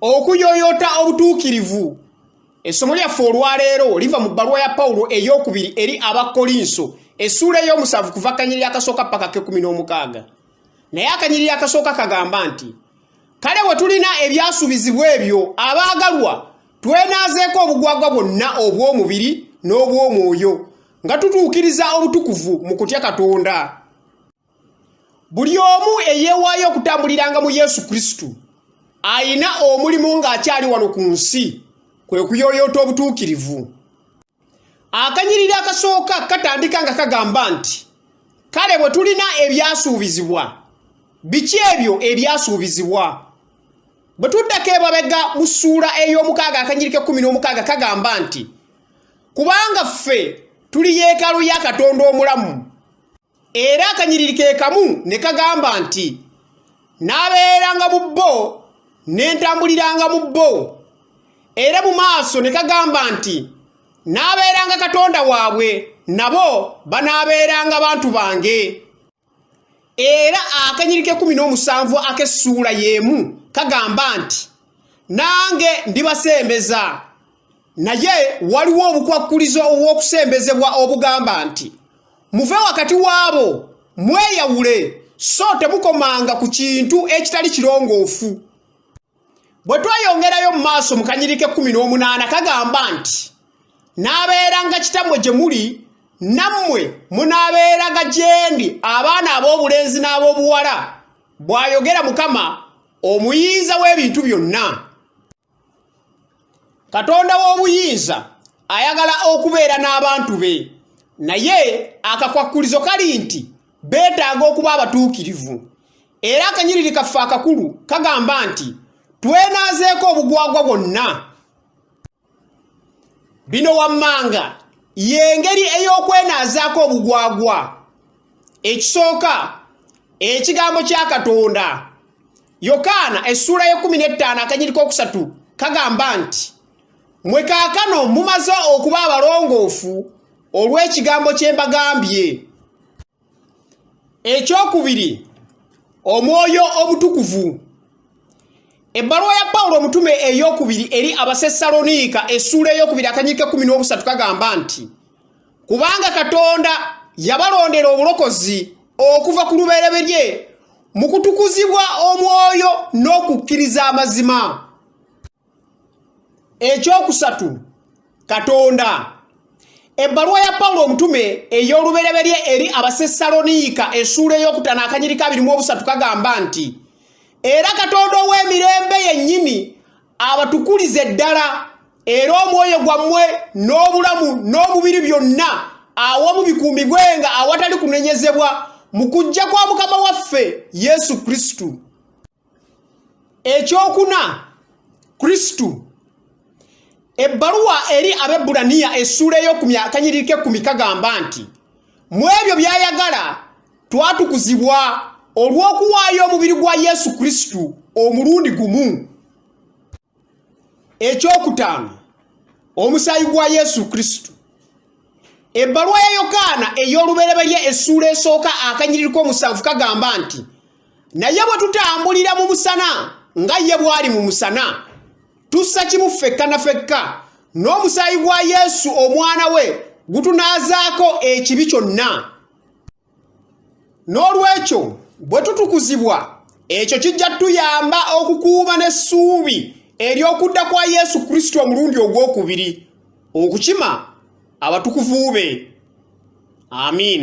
Okuyooyoota obutuukirivu. Essomo lyaffe olwaleero liva mu bbaluwa ya Pawulo ey'okubiri eri Abakkolinso, essuula ey'omusanvu kuva akanyiriri akasooka paka k'ekkumi n'omukaaga. Naye akanyiriri akasooka kagamba nti, Kale bwe tulina ebyasuubizibwa ebyo, abaagalwa, twenaazeeko obugwagwa bwonna obw'omubiri n'obw'omwoyo, nga tutuukiriza obutukuvu mu kutya Katonda. Buli omu eyeewaayo okutambuliranga mu Yesu Kristo alina omulimu ng'akyali wano ku nsi, kwe kuyooyoota obutuukirivu. Akanyiriri akasooka katandika nga kagamba nti, Kale bwe tulina ebyasuubizibwa. Biki ebyo ebyasuubizibwa? Bwe tuddako emabega mu ssuula ey'omukaaga akanyiriri k'ekkumi n'omukaaga kagamba nti, Kubanga ffe tuli yeekaalu ya Katonda omulamu. Era akanyiriri ke kamu ne kagamba nti, Naabeeranga mu bo, ne ntambuliranga mu bo. Era mu maaso ne kagamba nti, Naabeeranga Katonda waabwe, nabo banaabeeranga bantu bange. Era akanyiriri k'ekkumi n'omusanvu ak'essuula y'emu kagamba nti, Nange ndibasembeza. Naye waliwo obukwakkulizo obw'okusembezebwa obugamba nti, Muve wakati w'abo, mweyawule, so temukomanga ku kintu ekitali kirongoofu. Bwe tweyongerayo mu maaso mu kanyiriri k'ekkumi n'omunaana kagamba nti, Naabeeranga kitammwe gye muli, nammwe munaabeeraga gye ndi abaana ab'obulenzi n'ab'obuwala, bw'ayogera Mukama Omuyinza w'ebintu byonna. Katonda w'obuyinza ayagala okubeera n'abantu be, naye akakwakkulizo kali nti beetaaga okuba abatuukirivu. Era akanyiriri kaffe akakulu kagamba nti twenaazeeko obugwagwa bwonna. Bino wammanga y'engeri ey'okwenaazaako obugwagwa. Ekisooka, ekigambo kya Katonda. Yokaana essuula y'ekkumi n'ettaano akanyiri k'okusatu kagamba nti, Mwe kaakano mumaze okuba abalongoofu olw'ekigambo kye mbagambye. Ekyokubiri, Omwoyo Omutukuvu. Ebbaluwa ya Pawulo omutume ey'okubiri eri Abasessaloniika essuula ey'okubiri akanyiri k'ekkumi n'obusatu kagamba nti, Kubanga Katonda yabalondera obulokozi okuva ku lubereberye mu kutukuzibwa omwoyo n'okukkiriza amazima. Ekyokusatu, Katonda. Ebbaluwa ya Pawulo omutume ey'olubereberye eri Abasessaloniika essuula ey'okutaano akanyiri ka abiri mu obusatu kagamba nti, Era Katonda ow'emirembe yennyini abatukulize ddala, era omwoyo gwammwe n'obulamu n'omubiri byonna awamu bikuumibwenga awatali kunenyezebwa mu kujja kwa Mukama waffe Yesu Kristo. Ekyokuna, Kristo. Ebbaluwa eri Abebbulaniya essuula ey'okumi akanyiriri k'ekkumi kagamba nti, Mu ebyo by'ayagala twatukuzibwa olw'okuwaayo omubiri gwa Yesu Kristo omulundi gumu. Ekyokutaano, omusaayi gwa Yesu Kristo. Ebbaluwa ya Yokaana ey'olubereberye essuula esooka akanyiriri k'omusanvu kagamba nti, Naye bwe tutambulira mu musana nga ye bw'ali mu musana, tussa kimu ffekka na fekka, n'omusaayi gwa Yesu Omwana we gutunaazaako ekibi kyonna. N'olwekyo bwe tutukuzibwa, ekyo kijja tuyamba okukuuma n'essuubi ery'okudda kwa Yesu Kristo omulundi ogw'okubiri okukima abatukuvu be. Amiina.